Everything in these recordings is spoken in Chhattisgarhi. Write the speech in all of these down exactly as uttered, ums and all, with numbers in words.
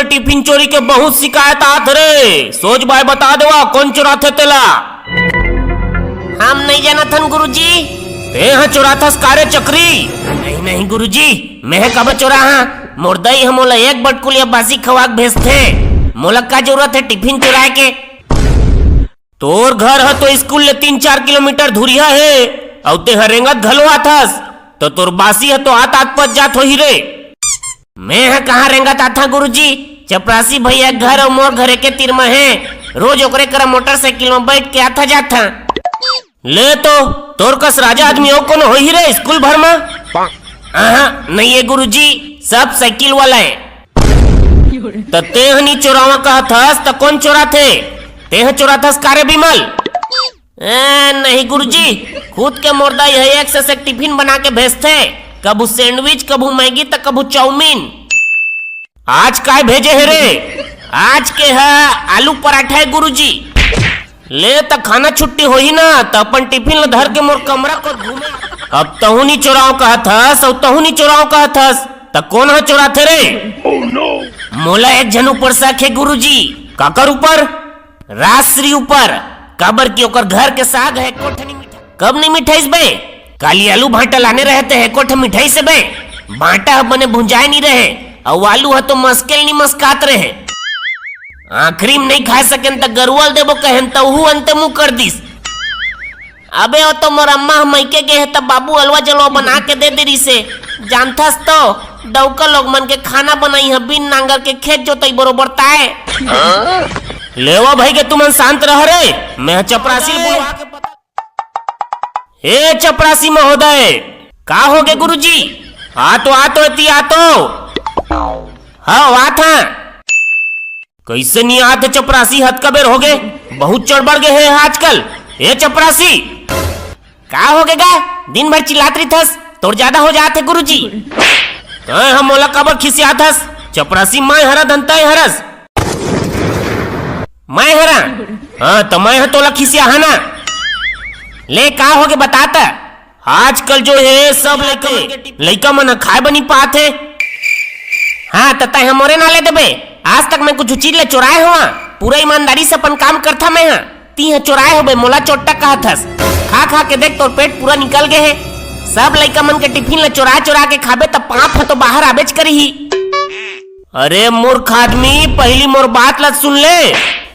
टिफिन चोरी के बहुत शिकायत आत रे। सोच बाय बता देवा, कोन चोराथे तेला? हम नहीं जानत हन गुरुजी। तेहा चोराथस का रे चकरी? नहीं, नहीं गुरुजी, मैं कब चोरा हां? मोर दाई ह मोला एक बटकुलिया बासी खवा के भेजथे। मोला का जरूरत हे टिफिन चोराए के? तोर घर ह तो स्कूल ले तीन चार किलोमीटर धुरिहा हे, अउ तेहा रेंगत घलो आथस, त तोर बासी ह तो आत आत पच जात होही रे। मैं ह कहां रेंगत आथा गुरुजी, चपरासी भैया घर अउ मोर घर एके तीर म हे, रोज ओकरे करा मोटरसाइकिल म बैठ के आथा जाथा। ले तो, तोर कस राजा आदमी अउ कोनो होही रे स्कूल भर म? आहा, नहीं हे गुरुजी, सब साइकिल वाला हे। त तेह नी चोरावा कहत हस, त कोन चोराथे? तेह चोराथस का रे बिमल? ए, नहीं गुरुजी, खुद के मोर दाई ह एक से एक टिफिन बना के भेजथे, कभू सैंडविच, कभू मैगी, त कभू चाउमीन। आज काय भेजे हे रे? आज के ह आलू पराठा हे गुरुजी। ले त खाना छुट्टी होही ना, त अपन टिफिन ल धर के मोर कमरा कोत घूमे। अब तहूं नी चोराव कहत हस, अउ तहूं नी चोराव कहत हस, त कोन ह चोराथे रे? मोला एक झन ऊपर शक हे गुरुजी। काकर ऊपर? राजश्री ऊपर। काबर कि ओकर घर के साग ह एको ठन नी मिठाइस। कब नी मिठाइस बे? काली आलू भांटा लाने रहे ते ह एको ठन मिठाइस हे बे? भांटा ह बने भुंजाए नी रहे, अउ आलू ह तो मसकेल नी मसकात रहे। आखिरी म नहीं खा सकेन त गरुवा ल देबो कहेन त उहू अंते मुंह कर दिस। अबे ओ तो मोर अम्मा ह मइके गे हे त बाबू अलवा जलवा बना के दे दे रिसे। जानथस तो डउका लोग मन के खाना बनाई ह बिन नांगर के खेत जोतई बरोबर ताय। लेवा भाई के तुमन शांत रह रे, मैं चपरासी ल बुलवा के बता। ए चपरासी महोदय, का होगे गुरुजी? आ तो, आ तो, एती आ तो। हव, आत हां। कइसे नी आत हे चपरासी, हतका बेर होगे, बहुत चढ़ बढ़ गे हे आजकल। ए चपरासी, का होगे गा? दिन भर चिल्लात रहिथस, तोर जादा हो जात हे गुरुजी। तैं ह मोला काबर खिसियात हस? चपरासी मैं हरं धन तैं हरस? मैं हरं? हां, त मैं ह तोला खिसिया हंव ना। ले, का होगे बता त? आजकल जो हे सब लइका मन, लइका मन ह खाए बर नी पात हे। हां, त तैं ह मोरे नांव ले देबे। आज तक मैं कुछ चीज ल चोराए हवं? पूरा ईमानदारी से अपन काम करथा मैं ह। तीं ह चोराए होबे, मोला चोट्टा कहत हस। खा खा के देख, तोर पेट पूरा निकल गे हे। सब लइका मन के टिफिन ल चोरा चोरा के खाबे, त पाप ह तो बाहर आबेच करही। अरे मूर्ख आदमी, पहिली मोर बात ल सुन ले।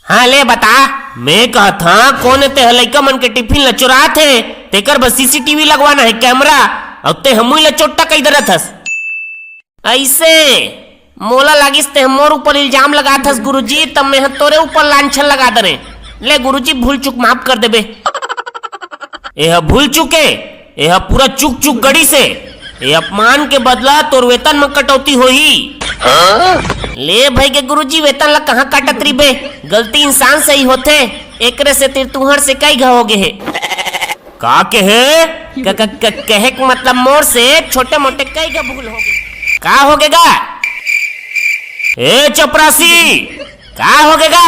हां, ले बता। मैं कहत हंव, कोन ए तेह लइका मन के टिफिन ल चोरात हे, तेकर बर सीसीटीवी लगवाना हे, कैमरा, अउ तेह मुई ल चोट्टा कहि डरत हस। अइसे मोला लागिस तेह मोर ऊपर इल्जाम लगात हस गुरुजी, त मैं ह तोरे ऊपर लांछन लगा डरें। ले गुरुजी, भूल चूक माफ कर देबे। एह भूल चूक ए, एह पूरा चुक चुक गड़ी से। ए अपमान के बदला तोर वेतन म कटौती होही। ले भई के गुरुजी, वेतन ला कहाँ काटत रहिबे? गलती इंसान से ही होथे, एकरे सेती तुहर से कई घा होगे हे। का कहे? क-, क-, क-, कहे के मतलब मोर से छोटे मोटे कई घा भूल होगे। का होगे गा? ए चपरासी, का होगे गा?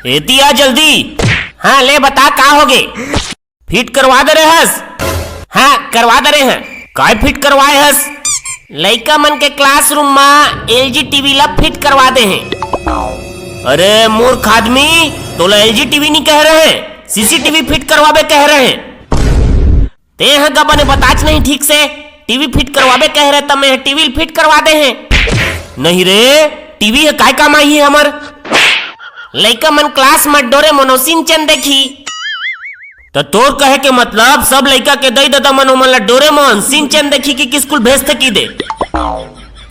एती आ जल्दी। हाँ, ले बता का होगे? फिट करवा दे रहे हस? हाँ, करवा दे रहे हैं। काय फिट करवाए हस? लइका मन के क्लासरूम म एलजी टीवी ला फिट करवा दे हैं। अरे मूर्ख आदमी, तोला एलजी टीवी नहीं कह रहे हैं, सीसीटीवी फिट करवाबे कह रहे हैं। ते ह गा बने बताच नहीं ठीक से, टीवी फिट करवाबे कह रहे त मैं ह टीवी फिट करवा दे हैं। नहीं रे, टीवी ह काय काम आही हमर? लइका मन क्लास म डोरेमोन अउ सिंचन देखी। त तोर कहे के मतलब सब लइका के दई ददा मन ओमन ला डोरेमोन, सिंचन देखी कि स्कूल भेजथे कि दे?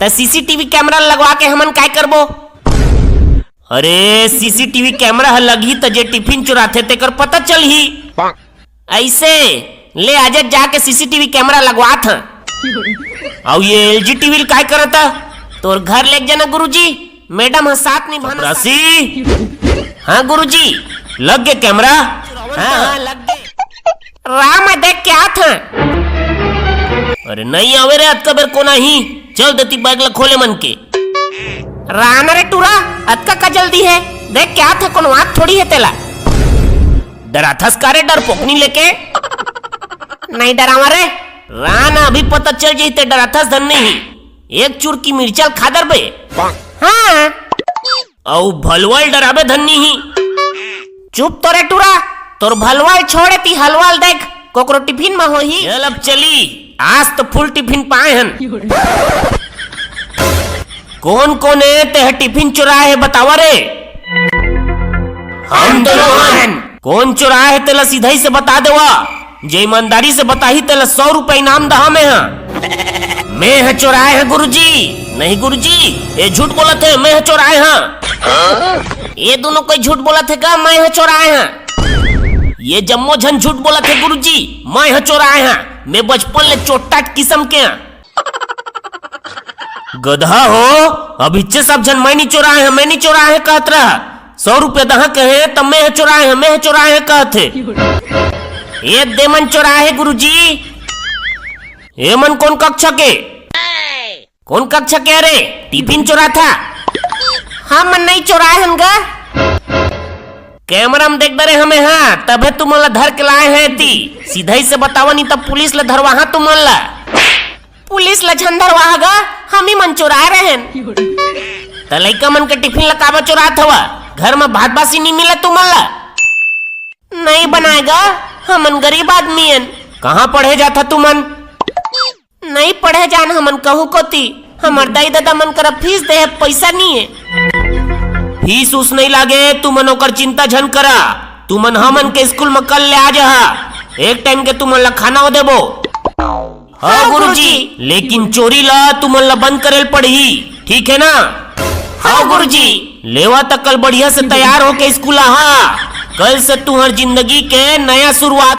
त सीसीटीवी कैमरा लगवा के हमन काय करबो? अरे सीसीटीवी कैमरा ह लगही त जे टिफिन चुराथे तेकर पता चलही। अइसे ले आजे जाके सीसीटीवी कैमरा लगवात ह। अउ ये एलजी टीवी ल काय करत ह? तोर घर लेग जाना गुरुजी, मैडम ह साथ निभाना। राशि? हाँ गुरुजी, लग गे कैमरा? हाँ, हाँ, लग गे। राम देख के आत ह। अरे नहीं आवे रे, अतका बेर कोन आही? चल देती बैग ला खोले मन के। राना रे टूरा, अतका का जल्दी है? देख के आत ह, कोनो आत थोड़ी है तेला। डराथस का रे डरपोकनी लेके? नहीं डरावा रे। राना अभी पता चल जाई ते डराथस धन नहीं। एक चुरकी मिर्चा ल खा डरबे। हाँ। अउ भलवल डराबे धन्नी ही। चुप तो रे टूरा, तोर भलवल छोड़े ती हलवल देख, कोकरो टिफिन म होही। चल अब चली, आज तो फुल टिफिन पाए हन। कोन कोन ए तेह टिफिन चुराए हे बतावा रे। हम तो नोहन। कोन चुराए हे तेला सीधा ही से बता देवा। जे ईमानदारी से बताही तेला सौ रुपया इनाम दहा मैं हा। मैं ह चोराए हा गुरुजी। नहीं गुरुजी, ए झूठ बोलत हे, मैं ह चोराए हा। ए दोनों कोई झूठ बोलत हे का? मैं ह चोराए हा। ये जम्मो झन झूठ बोलत हे गुरुजी, मैं ह चोराए हा। मैं बचपन ले चोट्टा किसम के हा। गधा हो, अभिच्चे सब झन मैं नी चोराए हा, मैं नी चोराए हा कहत रहा। सौ रुपया दहा कहे त मैं ह चोराए हा, मैं ह चोराए हा कहत हे। ए दे मन चोराए हे गुरुजी। ए मन कोन कक्षा के? कोन कक्षा के रे? टिफिन चोराथा? हमन नहीं चोराए हन गा। कैमरा म देख डरे हमें हा, तभे तुमन ला धर के लाए हे एती। सीधा ही से बतावा नी त पुलिस ला धरवाहा तुमन ला। पुलिस ला झन धरवाहा गा, हमी मन चोराए रहेन। त लइका मन के टिफिन ला काबर चोरात हवा? घर म भात बासी नी मिला तुमन ला? नहीं बनाए गा, हमन गरीब आदमी हन। कहाँ पढ़े जाथा तुमन? नहीं पढ़े जान हमन कहूँ कोती, हमर दाई ददा मन करा फीस देहे पैसा नी हे। फीस उस नहीं लागे, तुमन ओकर चिंता झन करा। तुमन हमन के स्कूल म कल ले आ जाहा, एक टाइम के तुमन ला खाना ओ देबो। हाँ हाँ, गुरुजी। गुरुजी। लेकिन चोरी ला तुमन ला बंद करे ल पड़ही, ठीक है ना? हाँ गुरुजी। लेवा त कल बढ़िया से तैयार होके स्कूल आहा, कल से तुहर जिंदगी के नया शुरुआत।